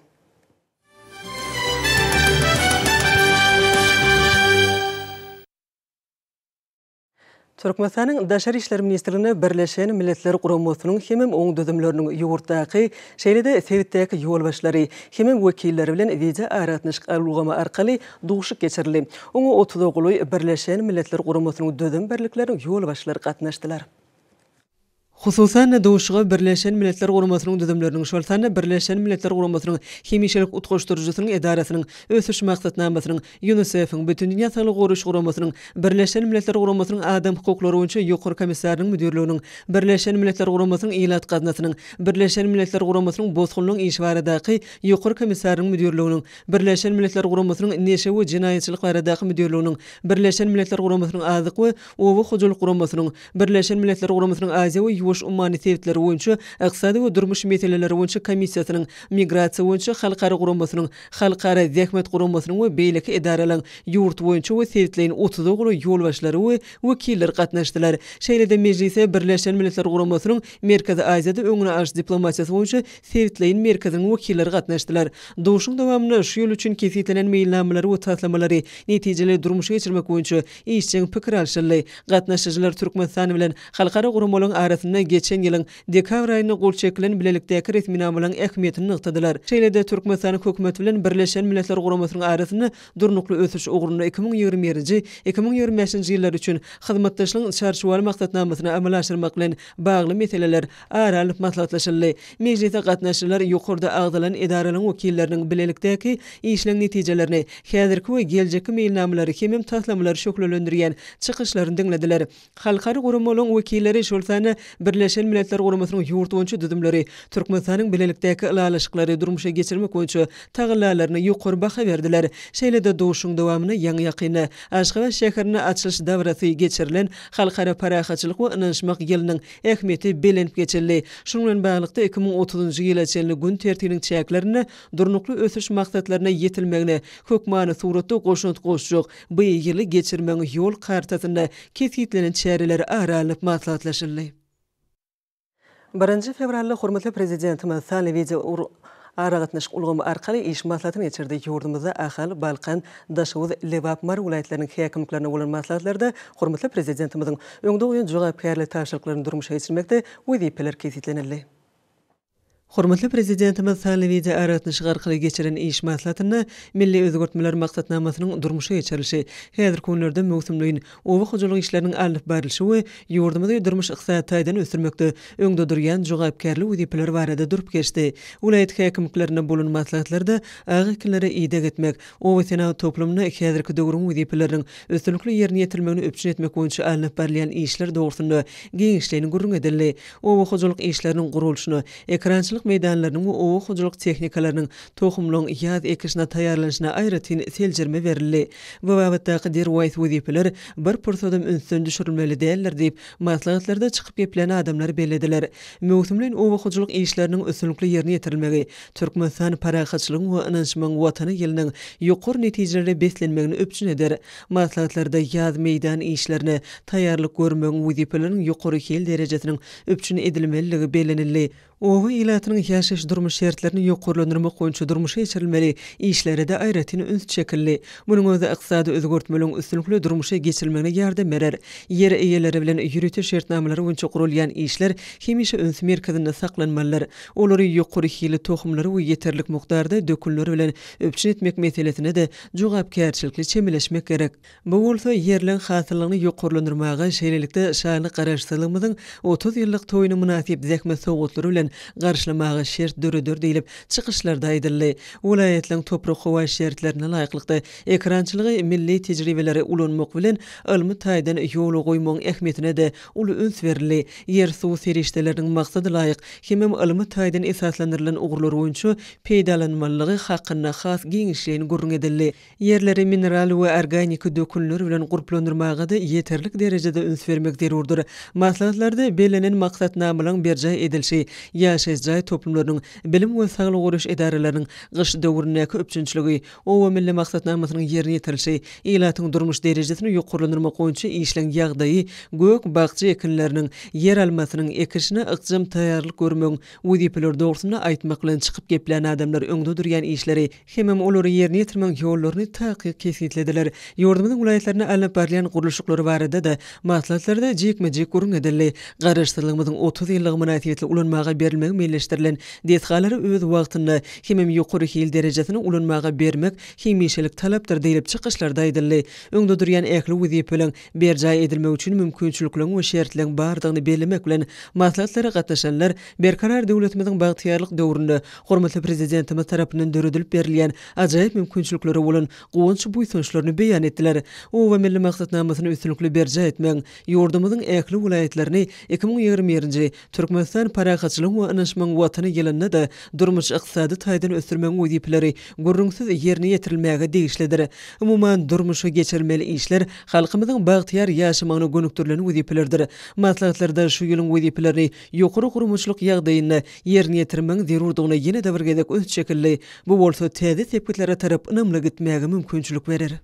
Türkmenistanyň Daşary işler ministrligine Birleşen Milletler Guramasynyň hemem oň düzümleriniň ýurtdaky, şeýle-de sebitdäki ýolbaşçylary hemem wekilleri bilen wideoaragatnaşyk ulgamy arkaly duşuşyk geçirildi. Oňa otuza golaý Birleşen Milletler Guramasynyň düzüm birlikleriniň ýolbaşçylary gatnaşdylar. Hususan-da, duşuşyga Birleşen Milletler Guramasynyň düzümleriniň, şol sanda Birleşen Milletler Guramasynyň Hemişelik Utgaşdyryjysynyň edarasynyň Ösüş Maksatnamasynyň, Ýunisef-iň, Bütindünýä Saglygy Goraýyş Guramasynyň, Birleşen Milletler Guramasynyň Adam hukuklary boýunça Ýokary Komissarynyň Müdirliginiň, Birleşen Milletler Guramasynyň Ilat Gaznasynyň, Birleşen Milletler Guramasynyň Bosgunlygyň işi baradaky Ýokary Komissarynyň Müdirliginiň, Birleşen Milletler Guramasynyň Neşe we jenaýatçylyk baradaky Müdirliginiň, Birleşen Milletler Guramasynyň Azyk we Oba hojalyk guramasynyň, Birleşen Milletler Guramasynyň Aziýa we Ýuwaş ummany sebitleri boýunça Ykdysady we durmuş meseleleri boýunça komissiýasynyň, Migrasiýa boýunça halkara guramasynyň, Halkara zähmet guramasynyň we beýleki edaralaryň ýurt boýunça we sebitleýin otuza golaý ýolbaşçylary we wekilleri gatnaşdylar. Şeýle-de mejlise Birleşen Milletler Guramasynyň Merkezi Aziýada öňüni alyş diplomatiýasy boýunça sebitleýin merkeziniň wekilleri gatnaşdylar. Duşuşygyň dowamynda şu ýyl üçin kesgitlenen meýilnamalary we taslamalary netijeli durmuşa geçirmek boýunça işjeň pikir alşyldy. Gatnaşyjylar Türkmenistan bilen halkara guramalaryň arasynda. arasynda geçen ýylyň dekabr aýynda gol çekilen bilelikdäki resminamalaryň ähmiýetini nygtadylar. Şeýle-de Türkmenistanyň Hökümeti bilen Birleşen Milletler Guramasynyň arasynda durnukly ösüş ugrunda 2021-nji, 2025-nji ýyllar üçin hyzmatdaşlygyň çarçuwaly maksatnamasyny amala aşyrmak bilen bagly meseleler ara alnyp maslahatlaşyldy. Mejlise gatnaşyjylar ýokarda agzalan edaralaryň wekilleriniň bilelikdäki işleň netijelerini, häzirki we geljekki meýilnamalary hemem taslamalary şöhlelendirýän çykyşlaryny diňlediler. Halkara guramalaryň wekilleri, şol sanda Birleşen Milletler Guramasynyň ýurt boýunça düzümleri Türkmenistanyň bilelikdäki ylalaşyklary durmuşa geçirmek boýunça tagallalaryna ýokary baha berdiler. Şeýle-de duşuşygyň dowamynda ýaňy-ýakynda Aşgabat şäherinde açylyş dabarasy geçirilen Halkara parahatçylyk we ynanyşmak ýylynyň ähmiýeti bellenip geçildi. Şunuň bilen baglylykda, 2030-njy ýyla çenli gün tertibiniň çäklerinde Durnukly ösüş maksatlaryna ýetilmegine hökmany suratda goşant goşjak bu ýyly geçirmegiň ýol kartasynda kesgitlenen çäreler ara alnyp maslahatlaşyldy. Birinji fewralda hormatly Prezidentimiz sanly wideo aragatnaşyk ulgamy arkaly iş maslahatyny geçirdi. Ýurdumyzda Ahal, Balkan, Daşoguz, Lebap, Mary welaýatlarynyň häkimliklerinde bolan maslahatlarda hormatly Prezidentimiziň öňde goýan jogapkärli tabşyryklaryny durmuşa geçirmekde wezipeler kesgitlenildi. Hormatly Prezidentimiz sanly wideoaragatnaşyk arkaly geçiren iş maslahatynda Milli özgertmeler maksatnamasynyň durmuşa geçirilişi, häzirki günlerde möwsümleýin oba hojalyk işleriniň alnyp barlyşy we ýurdumyzy durmuş-ykdysady taýdan ösdürmekde öňde durýan jogapkärli wezipeler barada durup geçdi. Welaýat häkimliklerinde bolan maslahatlarda ak ekinlere ideg etmek, oba-senagat toplumynda häzirki döwrüň wezipeleriniň üstünlikli ýerine ýetirilmegini üpjün etmek boýunça alnyp barylýan işler dogrusynda giňişleýin gürrüň edildi. Oba hojalyk işleriniň guralyşyna, ekerançylyk meýdanlarynyň we oba hojalyk tehnikalarynyň, tohumlaryň ýaz ekişine taýýarlanyşyna aýratyn seljerme berildi. Bu babatdaky derwaýys wezipeler bir pursadam ünsden düşürilmeli däldir diýip, maslahatlarda çykyp geplän adamlar bellediler. Möwsümleýin oba hojalyk işleriniň üstünlikli ýerine ýetirilmegi Türkmenistan parahatçylygyň we ynanyşmagyň Watany ýylynyň ýokary netijelere beslenmegini üpjün eder. Maslahatlarda ýaz meýdan işlerine taýýarlyk görmegiň wezipeleriniň ýokary hil derejesiniň üpjün edilmelidigi bellenildi. Oba ilatynyň ýaşaýyş-durmuş şertlerini ýokarlandyrmak boýunça durmuşa geçirilmeli işlere-de aýratyn üns çekildi. Munuň özi ykdysady özgertmeleriň üstünlikli durmuşa geçirilmegine ýardam berer. Ýer eýeleri bilen ýörite şertnamalar boýunça guralýan işler hemişe üns merkezinde saklanmalydyr. Olary ýokary hilli tohumlary we ýeterlik mukdarda dökünler bilen üpjün etmek meselesine-de jogapkärçilikli çemeleşmek gerek. Bu bolsa ýerleň hasyllygyny ýokarlandyrmaga, şeýlelikde, şanly Garaşsyzlygymyzyň 30 ýyllyk toýuny mynasyp zähmet sowgatlary bilen garşylamaga şert döreder diýlip, çykyşlarda aýdyldy. Welaýatlaryň toprak-howa şertlerine laýyklykda ekerançylygy milli tejribeleri ulanmak bilen ylmy taýdan ýola goýmagyň ähmiýetine-de uly üns berildi. Ýer-suw serişdeleriniň maksada laýyk hemem ylmy taýdan esaslandyrylan ugurlar boýunça peýdalanmalylygy hakynda has giňişleýin gürrüň edildi. Ýerleri mineral we organiki dökünler bilen gurplandyrmaga-da ýeterlik derejede üns bermek zerurdyr. Maslahatlarda bellenen maksatnamalaryň berjaý edilişi, ýaşaýyş jaý toplumlarynyň, bilim we saglygy goraýyş edaralarynyň gyş döwründäki üpjünçiligi, Oba milli maksatnamasynyň ýerine ýetirilişi, ilatyň durmuş derejesini ýokarlandyrmak boýunça işleň ýagdaýy, gök-bakja ekinleriniň, ýeralmasynyň ekişine ykjam taýýarlyk görmegiň wezipeleri dogrusynda aýtmak bilen çykyp geplän adamlar öňde durýan işleri hemem olary ýerine ýetirmegiň ýollaryny takyk kesgitlediler. Ýurdumyzyň welaýatlarynda alnyp barylýan gurluşyklar barada-da maslahatlarda jikme-jik gürrüň edildi. Garaşsyzlygymyzyň 30 ýyllygy mynasybetli ulanmaga berilmegi meýilleşdirilen desgalary öz wagtynda hemem ýokary hil derejesinde ulanmaga bermek hemişelik talapdyr diýlip çykyşlarda aýdyldy. Öňde durýan ähli wezipeleriň berjaý edilmegi üçin mümkinçilikleriň we şertleriň bardygyny bellemek bilen, maslahatlara gatnaşanlar Berkarar döwletimiziň bagtyýarlyk döwründe hormatly Prezidentimiz tarapyndan döredilip berilýän ajaýyp mümkinçiliklere bolan guwanç-buýsançlaryny beýan etdiler. Oba milli maksatnamasyny üstünlikli berjaý etmegiň, ýurdumyzyň ähli welaýatlaryny 2021-nji Türkmenistan parahatçylygyň we ynanyşmagyň Watany ýylynda-da durmuş-ykdysady taýdan ösdürmegiň wezipeleri gürrüňsiz ýerine ýetirilmäge degişlidir. Umuman, durmuşa geçirilmeli işler halkymyzyň bagtyýar ýaşamagyna gönükdirilen wezipelerdir. Maslahatlarda şu ýylyň wezipelerini ýokary guramaçylyk ýagdaýynda ýerine ýetirmegiň zerurdygyna ýene-de bir gezek üns çekildi. Bu bolsa täze sepgitlere tarap ynamly gitmäge mümkinçilik berer.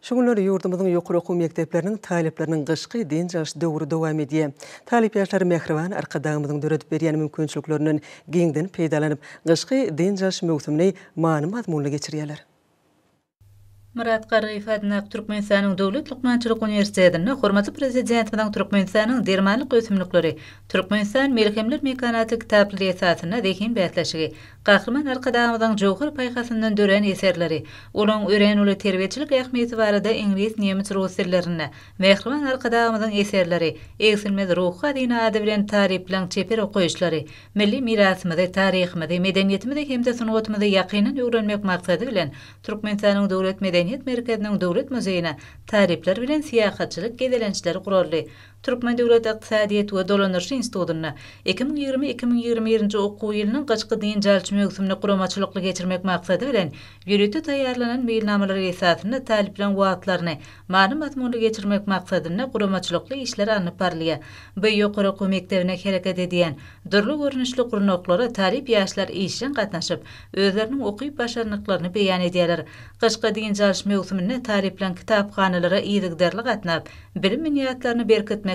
Şu günler ýurdumyzyň ýokary okuw mekdepleriniň talyplarynyň gyşky dynç alyş döwri dowam edýär. Talyp ýaşlar mähriban Arkadagymyzyň döredip berýän mümkinçiliklerinden giňden peýdalanyp, gyşky dynç alyş möwsümini many-mazmunly geçirýärler. Myrat Garryýew adyndaky Türkmenistanyň Döwlet lukmançylyk uniwersitetinde hormatly Prezidentimiziň Türkmenistanyň dermanlyk ösümlikleri, Türkmenistan, melhemler mekany atly kitaplary esasynda zehin bäsleşigi, Gahryman Arkadagymyzyň jöwher paýhasyndan dörän eserleri, olaň örän uly terbiýeçilik ähmiýeti barada iňlis, nemes, rus dillerinde Mähriban Arkadagymyzyň eserleri, egsilmez ruhy hazyna ady bilen talyplaň çeper okaýyşlary, milli mirasymyzy, taryhymyzy, medeniýetimizi hem-de sungatymyzy ýakyndan öwrenmek maksady bilen Türkmenistanyň Döwlet medeniýet merkeziniň Döwlet muzeýine talyplar bilen syýahatçylyk gezelençleri guraldy. Türkmen döwlet ykdysadyýet we dolandyryş institutynda 2020-2021-nji okuw ýylynyň gyşky dynç alyş möwsümini guramaçylykly geçirmek maksady bilen, ýörite taýýarlanan meýilnamalar esasynda talyplaryň wagtlaryny many-mazmunly geçirmek maksadynda guramaçylykly işler alnyp barylýar. Bu ýokary okuw mekdebinde hereket edýän dürli görnüşli gurnaklara talyp ýaşlar işjeň gatnaşyp, özleriniň ukyp-başarnyklaryny beýan edýärler. Gyşky dynç alyş möwsüminde talyplaryň kitaphanalara yzygiderli gatnap, bilim binýatlaryny berkitmekleri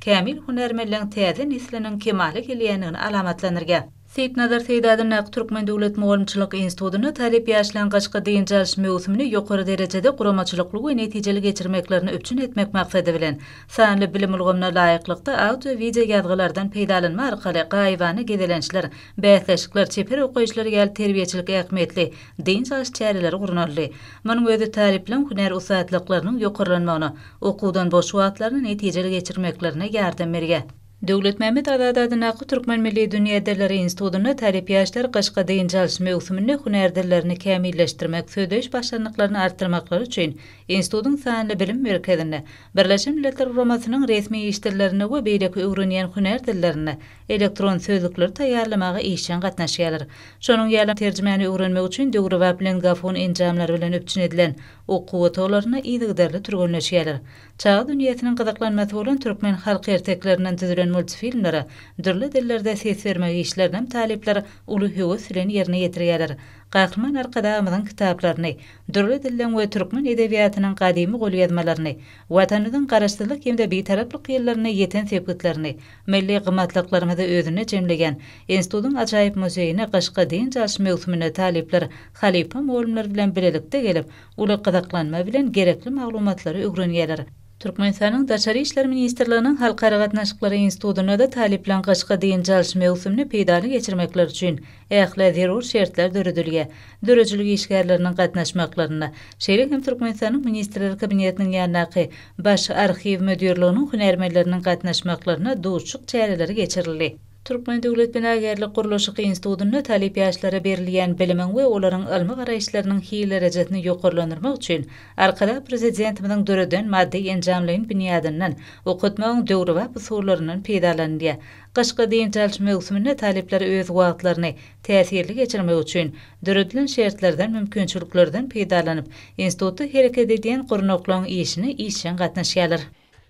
kämil hünärmenleň täze nesliniň kemala gelýändigini alamatlandyrýar. Seýitnazar Seýdi adyndaky Türkmen döwlet mugallymçylyk institutynda talyp ýaşlaryň gyşky dynç alyş möwsümini ýokary derejede guramaçylykly we netijeli geçirmeklerini üpjün etmek maksady bilen, sanly bilim ulgamyna laýyklykda audio-wideo ýazgylardan peýdalanma arkaly gaýybana gezelençler, bäsleşikler, çeper okaýyşlar ýaly terbiýeçilik ähmiýetli dynç alyş çäreleri gurnaldy. Munuň özi talyplaryň hünär ussatlyklarynyň ýokarlanmagyna, okuwdan boş wagtlaryny netijeli geçirmeklerine ýardam berýär. Döwletmämmet Azady adyndaky Türkmen milli dünýä dilleri institutynda talyp ýaşlar gyşky dynç alyş möwsüminde hünär dillerini kämilleşdirmek, sözleýiş başarnyklaryny artdyrmaklary üçin institutyň sanly bilim merkezinde Birleşen Milletler Guramasynyň resmi iş dillerinde we beýleki öwrenýän hünär dillerinde elektron sözlükleri taýýarlamaga işjeň gatnaşýarlar. Şonuň ýaly, terjimäni öwrenmek üçin döwrebap lingafon enjamlary bilen üpjün edilen okuw otaglarynda yzygiderli türgenleşýärler. Çaga dünýäsiniň gyzyklanmasy bolan türkmen halk ertekilerinden düzülen multfilmlere dürli dillerde ses bermek işlerinem talyplar uly höwes bilen ýerine ýetirýärler. Gahryman Arkadagymyzyň kitaplaryny, dürli dilleň we türkmen edebiýatynyň gadymy golýazmalaryny, Watanymyzyň Garaşsyzlyk hem-de Bitaraplyk ýyllarynda ýeten sepgitlerini, Milli gymmatlyklarymyzy özünde jemleýän institutyň ajaýyp muzeýine gyşky dynç alyş möwsüminde talyplar halypa mugallymlar bilen bilelikde gelip, uly gyzyklanma bilen gerekli maglumatlary öwrenýärler. Türkmenistanyň Daşary işler ministrliginiň Halkara gatnaşyklary institutynda-da talyplaryň gyşky dynç alyş möwsümini peýdaly geçirmekleri üçin ähli zerur şertler döredilýär. Döredijilik işgärleriniň gatnaşmaklarynda, şeýle hem Türkmenistanyň Ministrler Kabinetiniň ýanyndaky Baş arhiw müdirliginiň hünärmenleriniň gatnaşmaklarynda duşuşyk çäreleri geçirildi. Türkmen döwlet binagärlik-gurluşyk institutynda talyp ýaşlara berilýän bilimiň we olaryň ylmy garaýyşlarynyň hil derejesini ýokarlandyrmak üçin Arkadag Prezidentimiziň döreden maddy-enjamlaýyn binýadyndan, okatmagyň döwrebap usullaryndan peýdalanylýar. Gyşky dynç alyş möwsüminde talyplar öz wagtlaryny täsirli geçirmek üçin döredilen şertlerden, mümkinçiliklerden peýdalanyp, institutda hereket edýän gurnaklaryň işine işjeň gatnaşýarlar.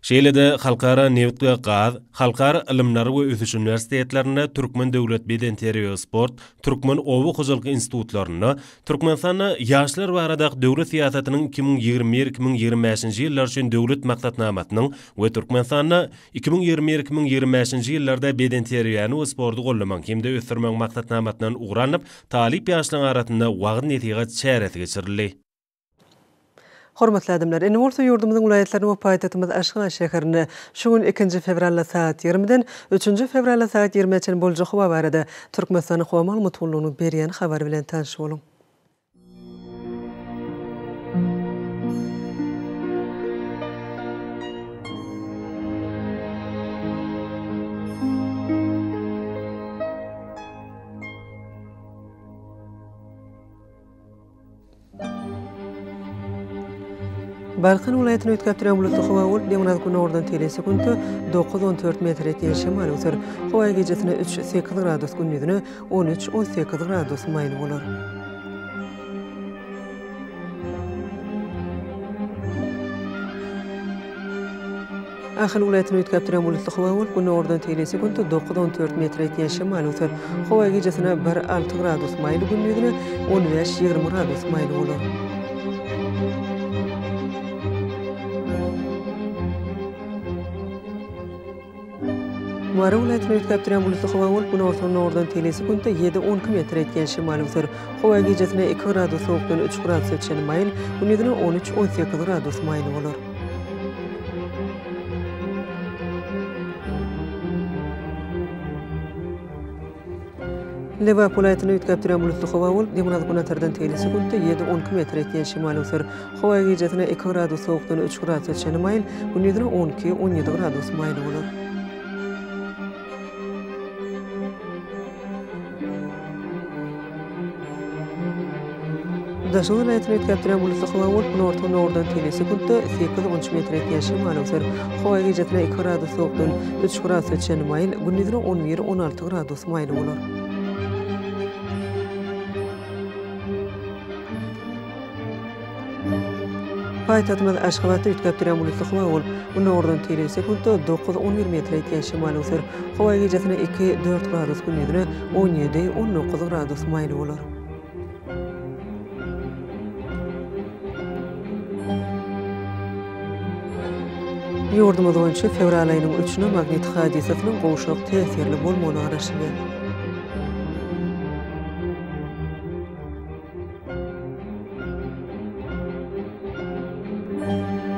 Şeýle-de Halkara nebit we gaz, Halkara ylymlary we ösüş uniwersitetlerinde, Türkmen döwlet bedenterbiýe we sport, Türkmen oba hojalyk institutlarynda, Türkmenistanda Ýaşlar baradaky döwlet syýasatynyň 2021, 2025-nji ýyllar üçin Döwlet maksatnamasynyň we Türkmenistanda 2021, 2025-nji ýyllarda bedenterbiýäni we sporty goldamagyň hem-de ösdürmegiň maksatnamasyndan ugur alnyp, talyp ýaşlaryň arasynda wagyz-nesihat çäresi geçirildi. Hormatly adamlar, indi bolsa ýurdumyzyň welaýatlarynda we paýtagtymyz Aşgabat şäherinde şu gün ikinji fewralda sagat ýigrimiden üçünji fewralda sagat ýigrimä çenli boljak howa barada Türkmenistanyň Howa maglumat gullugynyň berýän habary bilen tanyş boluň. Balkan welaýatyny üýtgäp durýan bulutly howa bolup, demirgazyk-günordan tegelek sekuntda 9-14 metr ýetýän şemal öwser. Howa gijesine üç, sekiz gradus, gündizine on üç, 18 gradus maýyl bolar. Ahal welaýatyny üýtgäp durýan bulutly howa bolup, günordan tegelek sekuntda 9-14 metre ýetýän şemal öwser. Howa gijesine bir, alty gradus maýyl, gündizine on bäş, 20 gradus maýyl bolar. Mary welaýatynda üýtgäp durýan bulutly howa bolup, günorta-günordan tegelek sekuntda ýedi, 12 metre ýetýän şemal öwser. Howa gijesine iki gradus sowukdan üç gradusa çenli maýyl, gündizine on üç, 18 gradus maýyl bolar. Lebap welaýatynda üýtgäp durýan bulutly howa bolup, demirgazyk-günortadan tegelek sekuntda ýedi, 12 metre ýetýän şemal öwser. Howa gijesine iki gradus sowukdan üç gradusa çenli maýyl, gündizine 12, 17 gradus maýyl bolar. Daşoguz welaýatynda üýtgäp durýan bulutly howa bolup, günorta-günordan tegelek sekuntda sekiz, on üç metre ýetýän şemal öwser. Howa gijesine iki gradus sowukdan üç gradusa çenli maýyl, gündizine on bir, 16 gradus maýyl bolar. Paýtagtymyz Aşgabatda üýtgäp durýan bulutly howa bolup, günordan tegelek sekuntda dokuz, 11 metre ýetýän şemal öwser. Howa gijesine iki, dört gradus, gündizine 17, 19 gradus maýyl bolar. Ýurdumyz boýunça fewral aýynyň üçüne magnit hadysasynyň gowşak täsirli bolmagyna garaşylýar.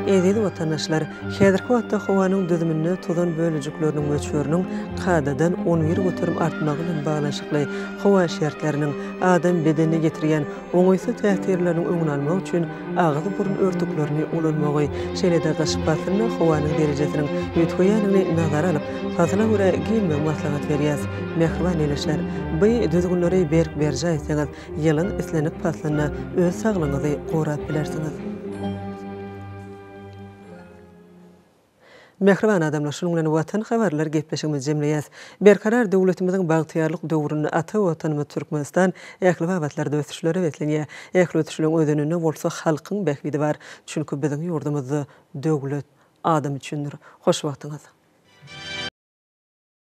Eziz watandaşlar, häzirki wagtda howanyň düzüminde tozan bölejikleriniň möçberiniň kadadan 11% artmagy bilen baglanyşykly howa şertleriniň adam bedenine ýetirýän oňaýsyz täsirleriniň öňüni almak üçin agyz-burun örtüklerini ulanmagy, şeýle-de gyş paslynda howanyň derejesiniň üýtgeýändigini nazara alyp, pasyla görä geýinmegi maslahat berýäs. Mähriban ildeşler, bu düzgünleri berk berjaý etseňiz, ýylyň islendik paslynda öz saglygyňyzy gorap bilersiňiz. Mähriban adamlar, şunuň bilen Watan habarlar gepleşigimizi jemleýäs. Berkarar döwletimiziň bagtyýarlyk döwründe ata Watanymyz Türkmenistan ähli babatlarda ösüşlere beslenýär. Ähli ösüşleriň özeninde bolsa halkyň bähbidi bar. Çünki biziň ýurdumyzda döwlet adam üçindir. Hoş wagtyňyz!